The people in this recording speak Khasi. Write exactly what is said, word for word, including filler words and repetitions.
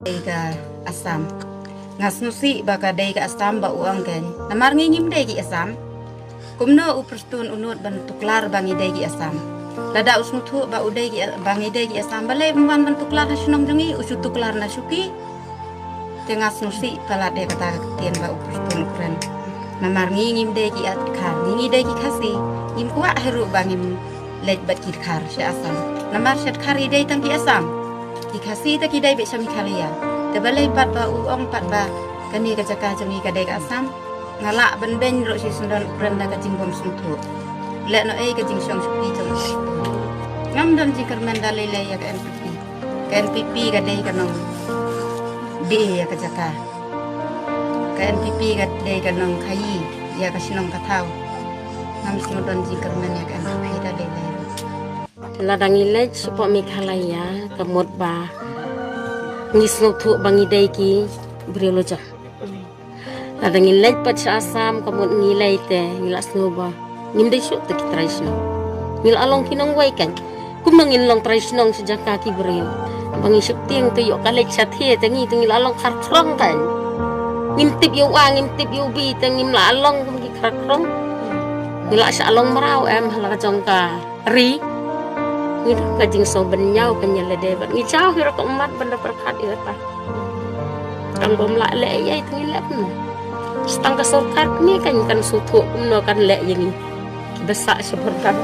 Dei ka Assam. Nga sngewsih ba ka dei ka Assam ba u ong kein. Namar ngi ngim dei ki Assam. Kumno u Prestone u nud ban tuklar ba ngi dei ki Assam? Lada u sngewthuh ba u dei ki, ba ngi dei ki Assam, balei um wan ban tuklar ha shnong jong ngi, u shu tuklar na shuki. Te nga sngewsih palat ïa kata ka ktien ba u Prestone u kren. Namar ngi ngim dei ki Dkhar, ngi ngi dei ki Khasi. Ngim kwah hi ruh ba ngim leit bad ki Dkhar sha Assam. Namar sha Dkhar i dei tang ki Assam. Ki Khasi te ki dei beit sha Meghalaya. Te balei pat ba u ong pat ba kane ka jaka jong ngi ka dei ka Assam? Nga lah ban beiñ ruh shi syndon u kren da ka jingbym sngewthuh. Leh noh ei ka jingshong shuki jong u. Ngam don jingkyrmen da lei lei ïa ka N P P. Ka N P P ka dei ka nongdie ïa ka jaka. Ka N P P ka dei ka nongkhaii ïa ka shnong ka thaw. Ngam sngewdon jingkyrmen ïa ka N P P da lei lei. Lada ngi leit shapoh Meghalaya ka mut ba ngi sngewthuh ba ngi dei ki briew lajong. Lada ngi leit pat sha Assam ka mut ngi leit te ngi la sngew ba ngim dei shuh te ki trai shnong. Ngi la long ki nongwei kein. Kumno ngin long trai shnong sha jaka ki briew? Ba ngi sheptieng te ïoh ka leit sha thie te ngi te ngi la long khar khrong kein. Ngim tip ïa u A, ngim tip ïa u B te ngim la long kum ki khar khrong. Ngi la shah long mraw em ha la ka jong ka ri. Ngi ka jingsngew bynñiaw ka ngi la dei bad ngi jaw hi ruh ka ummat ban da pyrkhat ïa kata. Tang bym lah leh ei ei te ngi leh kumno? Tang ka sorkar kane kan kan sngewthuh kumno kan leh ïa ngi. Ki ba sah sha border.